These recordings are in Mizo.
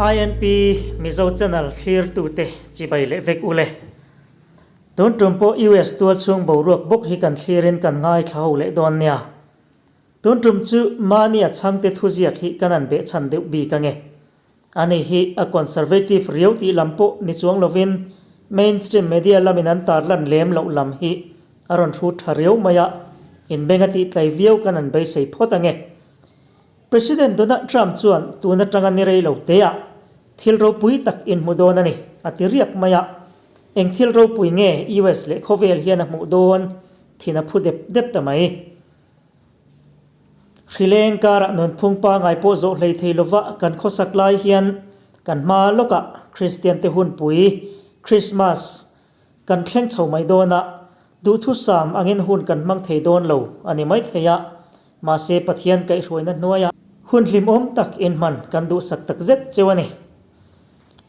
INP Mizo Channel thlirtute chibai leh vek ule. Tun tum pawh US tualchhung boruak bawk hi kan thlirin kan ngaithla ho leh dawn nia. Tun tum chu mahni a chhangte thuziak hi kan han behchhan deuh bik ange. Ani hi a conservative riau tih lam pawh ni chuang lovin mainstream media lamin an tarlan lem loh lam hi a rawn hrut tha riau mai a, inbeng a tihtlai viau kan han beisei phawt ange. President Donald Trump chuan tun atanga ni rei lo teah thil ropui tak inhmu dawn a ni a ti riak mai a, eng thil ropui nge US leh khawvel hian a hmuh dawn thin a phu dep dep ta mai. Hrileng karah nunphung pangai pawh zawh hlei thei lova kan khawsak lai hian kan hma lawkah Kristiante hunpui, Christmas, kan thleng chho mai dawn a, duhthusam angin hun kan hmang thei dawn lo a ni mai thei a, mahse Pathian kaihhruaina hnuaiah hun hlimawm tak inhman kan duhsak tak zet cheu a ni.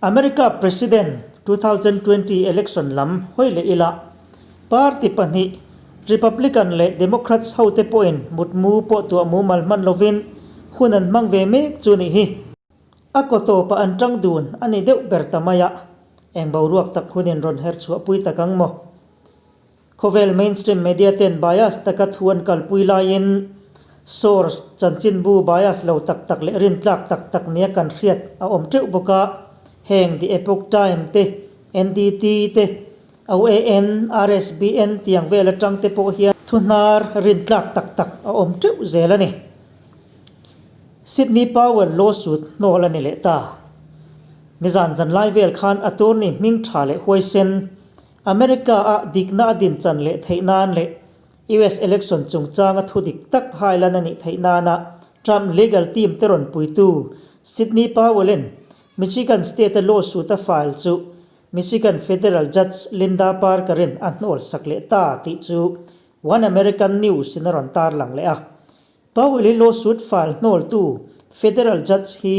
America President 2020 election lam hawi leh ila, party pahnih Republican leh Democrats hote pawhin mutmu pawh tuah mumal hman lovin hun an hmang ve mek chu nih hi. A kaw tawpah an tang dun a ni deuh ber ta mai a, eng boruak tak hunin rawn her chhuahpui tak ang maw? Khawvel mainstream media ten bias taka thu an kalpui laiin source chanchinbu bias lo tak tak leh rintlak tak tak nia kan hriat a awm teuh bawk a, heng The Epoch Time te, NDT te, OAN, RSBN tiang vel atang te pawh hian thu hnar rintlak tak tak a awm teuh zel a ni. Sidney Powell lawsuit hnawl a ni leh ta. Nizan zanlai vel khan attorney hming tha leh huaisen America-a dikna a din chan leh theih nan leh US election chungchanga thu dik tak hailan a nih theih nana Trump legal team te rawn puitu Sidney Powell-in Michigan state-a lawsuit a file chu Michigan federal judge Linda Parker-in a hnawl sak leh ta tih chu One American News-in a rawn tarlang leh a. Powell-i lawsuit file hnawltu federal judge hi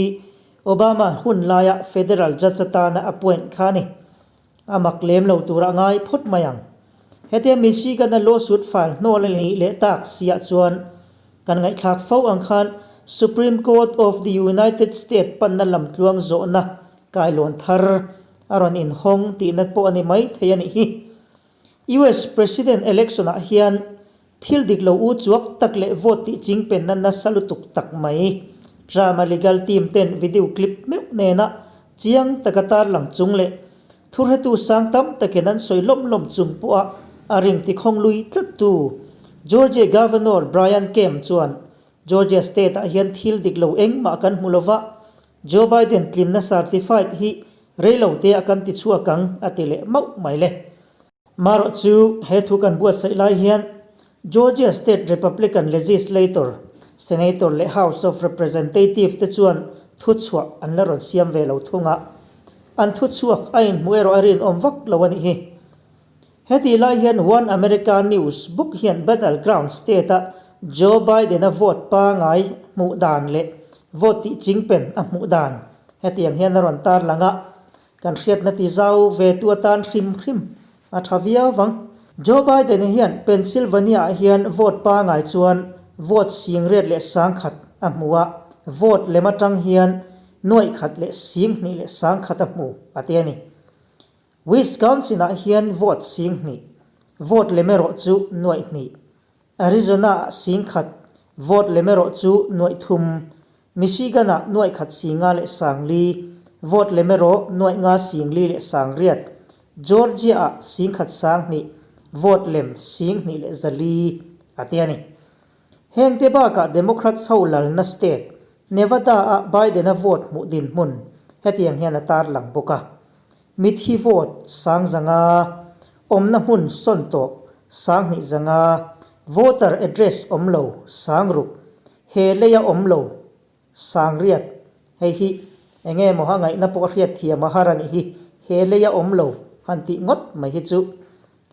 Obama hun laia federal judge atana appoint kha a ni. A mak lem lo tur a ngai phawt mai ang. Hetia Michigan-a lawsuit file hnawl a nih leh tak siah chuan kan ngaihthlak fo ang khan Supreme Court of the United States panna lamtluang zawhna kailawn thar a rawn inhawng tihna pawh a ni mai thei a nih hi. US President election-ah hian thil dik lo u chuak tak leh vote tih chingpenna nasa lutuk tak mai Trump-a legal team ten video clip meuh nena chiang taka tarlang chung leh thurhetu sang tam takin an sawi lawm lawm chung pawha a ring tikhawng lui tlattu Georgia Governor Brian Kemp chuan Georgia state-ah hian thil dik lo engmah kan hmu lova, Joe Biden tlinna certified hi reilote a kan ti chhuak ang a ti leh mauh mai le. Marawh chu he thu kan buatsaih lai hian Georgia State Republican Legislator, Senator leh House of Representative te chuan thuchhuah an la rawn siam ve lo thung a, an thuchhuak a inhmuh erawh a rinawm vak lo a nih hi. Hetih lai hian One America News book hian battleground state-a Joe Biden-a vote pangai hmuh dan leh vote tih chingpen a hmuh dan hetiang hian a rawn tarlang a, Kan hriatna ti zau ve tu atan hrim hrim a tha viau vang. Joe Biden-a hian Pennsylvania-ah hian vote pangai chuan vote singriat leh sangkhat a hmu a, vote lem atang hian nuaih khat leh singhnih leh sangkhat a hmu a ti a ni. Wisconsin-ah hian vote singhnih, vote lem erawh chu nuaih hnih. Arizona-ah singkhat, vote lem erawh chu nuaih thum. Michigan-ah nuaih khat singa leh sangli, vote lem erawh nuaih nga singli leh sangriat. Georgia-ah singkhat sanghnih, vote lem singhnih leh zali a ti a ni. Hengte bakah Democrats ho lalna state, Nevada-ah Biden-a vote hmuh dinhmun hetiang hian a tarlang bawk a. Mithi vote sang zanga, awmna hmun sawn tawh sanghnih zanga, voter address awm lo sangruk, he leia awm lo sangriat, hei hi eng nge maw a ngaihna pawh a hriat thiam a har a nih hi, he leia awm lo han tih ngawt mai hi chu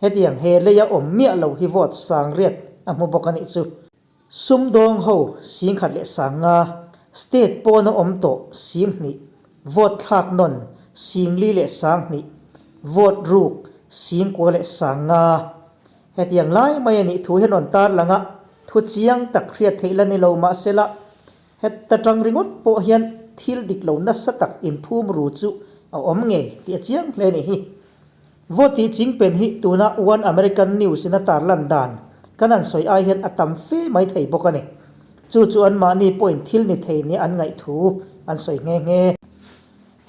hetiang he leia awm miah lo hi vote sangriat a hmu bawk a nih chu. Sumdawng ho singkhat leh sanga, state pawna awm tawh singhnih, vote thlak nawn singli leh sanghnih, vote ruk singkua leh sanga. Hetiang lai mai a nih thu hian rawn tarlang a, thu chiang tak hriat theih la ni lo mahsela, heta tang ringawt pawh hian. thil dik lo nasa tak inphum ru chu a awm ngei tih a chiang hle ni hi. Vote tih chingpen hi tuna One American News in a tarlan dan kan han sawi ai hian a tam fe mai thei bawk a ni. Chu chu anmahni pawhin thil ni thei nia an ngaih thu an sawi nghe nghe.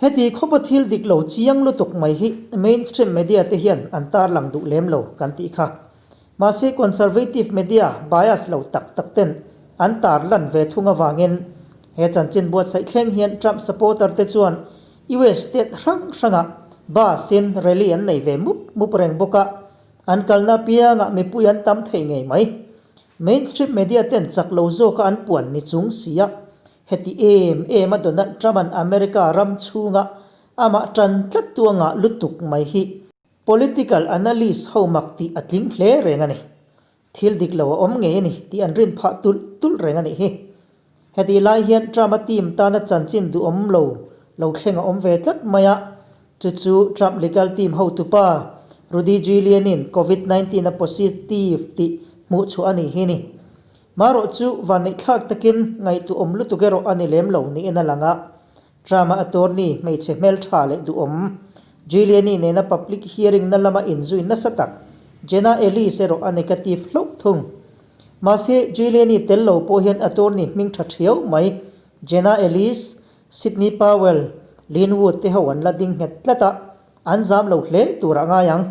Heti khawpa thil dik lo chiang lutuk mai hi mainstream media te hian an tarlang duh lem lo kan tih kha. Mahse conservative media bias lo tak tak ten an tarlan ve thung avangin he chanchin buatsaih thleng hian Trump supporter te chuan US state hrang hrangah bus in rally an nei ve mup mup reng bawk a, an kalna apiangah mipui an tam thei ngei mai. Mainstream media ten chak lo zawka an puan ni chung sia heti em em a Donald Trump-a'n America ram chhunga amah tan tlat tu a ngah lutuk mai hi political analyst ho mak tih a tling hle reng a ni. Thil dik lo a awm ngei a ni tih an rin phah tulh tulh reng a nih hi. Hetih lai hian Trump-a team tana chanchin duhawm lo lo thleng a awm ve tlat mai a, chu chu Trump legal team hotupa Rudy Giuliani-in Covid 19 a positive tih hmuh chhuah a nih hi ni. Marawh chu vanneihthlak takin ngaihtuahawm lutuk erawh a ni lem lo niin a lang a, Trump-a attorney hmeichhe hmeltha leh duhawm Giuliani nena public hearing na lama inzui nasa tak Jenna Ellis erawh a negative hlauh thung. Mahse, Giuliani tel lo pawh hian attorney hming tha thiau mai Jenna Ellis, Sidney Powell, Lin Wood te ho an la ding nghet tlat a, an zam lo hle tur a ngai ang.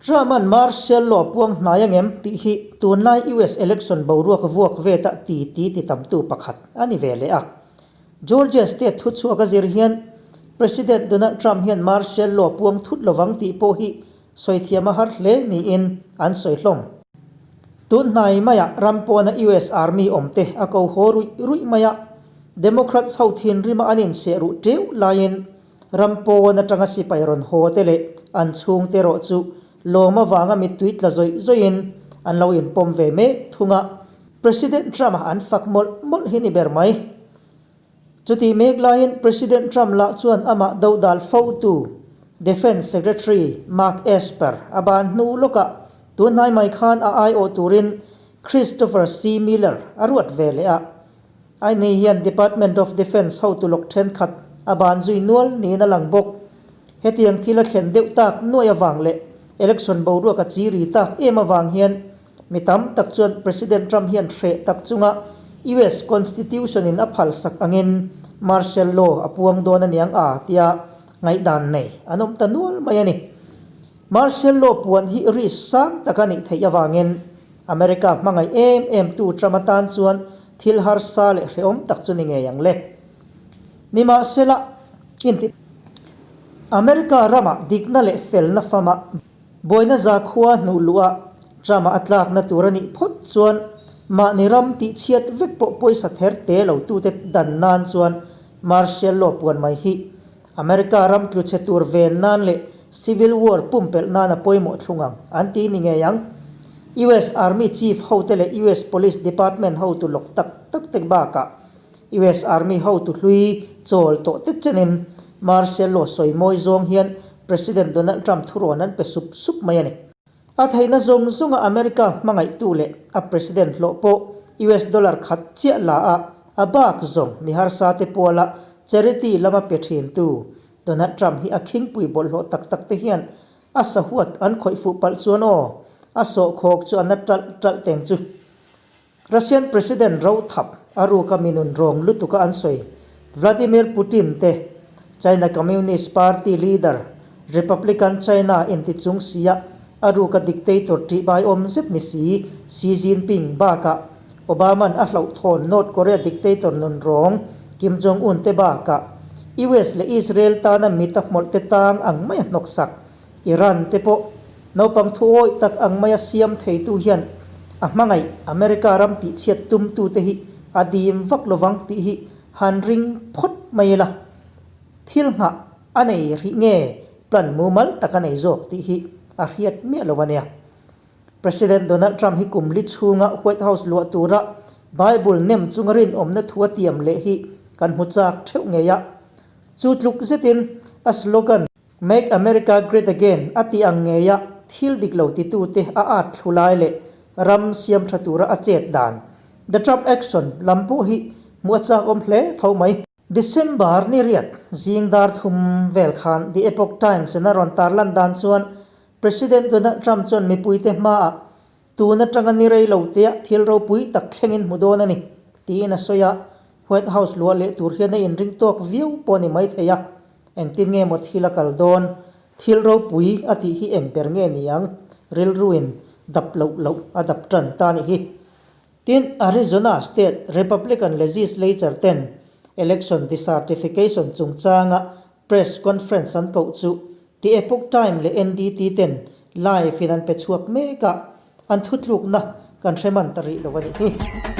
Trump-a'n martial law puang hnai angem tih hi tunlai US election boruak vuak veta ti ti ti tamtu pakhat a ni ve leh a. Georgia state thuchhuak a zir hian President Donald Trump hian martial law puang thut lovang tih pawh hi sawi thiam a har hle niin an sawi hlawm. Tun hnai maiah ram pawna US Army awmte a ko haw ruih ruih mai a, Democrats ho thinrima an inseh ruh teuh laiin Ram pawn atanga sipai rawn haw te leh an chhungte erawh chu lawm avanga mittui tla zawih zawihin an lo inpawm ve mek thung a, President Trump-a an fak mawlh mawlh hi ni ber mai. Chutih mek laiin President Trump lah chuan amah dodal fotu Defence Secretary Mark Esper a ban hnu lawkah tunhnai mai khan a aiawh turin Christopher C. Miller a ruat ve leh a. Aini hian Department of Defence hotu lawk thenkhat a ban zui nual niin a lang bawk. Hetiang thil a thlen deuh tak nuai avang leh election boruak a chi ri tak em avang hian mi tam tak chuan President Trump hian hreh tak chunga US Constitution in a phalsak angin martial law a puang dawn aniang a tia ngaihdan nei an awm ta nual mai a ni. Martial law puan hi risk sang tak a nih theih avangin America hmangaih em em tu Trump atan chuan thil harsa leh hrehawm tak chu ni ngei ang le. Nimahsela, inti America ramah dikna leh felna fama buaina zakhua hnuh luh a Trump-a a tlakna tur a nih phawt chuan mahni ram tihchhiat vek pawh pawisa ther te lo tute dan nan chuan martial law puan mai hi America ram tlu chhe tur ven nan leh civil war pumpelh nan a pawimawh thlung ang, an ti ni ngei ang. US Army Chief hote leh US Police Department hotu lawk tak tak te bakah US Army hotu hlui chawl tawh te chenin martial law sawi mawi zawng hian President Donald Trump thurawn an pe sup sup mai a ni. A theihna zawng zawnga America hmangaihtu leh a President hlawh pawh US dollar khat chiah la a, a bak zawng mi harsa te puala charity lama pe thintu Donald Trump hi a khingpui bawlhhlawh tak tak te hian a sahuat an khawih fuh palh chuan aw, a sawhkhawk chu a na ṭalh ṭalh teng chu. Russian President ro thap a ruka mi nun rawng lutuka an sawi Vladimir Putin te China Communist Party leader Republican China inti chung sia a ruka dictator ṭih bai awm zet ni si Xi Jinping bakah Obama'n a hlauhthawn North Korea dictator nun rawng Kim Jong-un te bakah US leh Israel tana mit a hmawlh te tang ang mai a hnawksak Iran te pawh naupang thu awih tak ang maia siam theitu hian a hmangaih America ram tihchhiat tumtute hi a dim vak lovang tih hi han ring phawt mai ila. Thil nghah a nei rih nge plan mumal tak a nei zawk tih hi a hriat miah lo a nia. President Donald Trump hi kum li chhunga White House luah tura Bible nem chunga rinawmna thu a tiam leh hi kan hmu chak theuh ngei a. Chu tluk zetin a slogan. Make America Great Again a tih ang ngeia thil dik lo titute a at thlu lai leh ram siam tha tura a chet dan, The Trump Action, lam pawh hi hmuh a chak awm hle tho mai. December ni riat zing dar thum vel khan The Epoch Times in a rawn tarlan dan chuan President Donald Trump chuan mipuite hmaah tun atanga ni rei lo tea thil ropui tak thlengin hmu dawn a ni tiin a sawi a, White House luah leh tur hian a inring tawk viau pawh a ni maithei a, engtin nge maw thil a kal dawn? Thil ropui a tih hi eng ber nge ni ang? Rilruin dap loh loh a dap tan ta a nih hi. Tin, Arizona State Republican Legislature ten election decertification chungchanga press conference an koh chu The Epoch Time leh NDT ten live in an pe chhuak mek a, an thutlukna kan hre man ta rih lo a nih hi.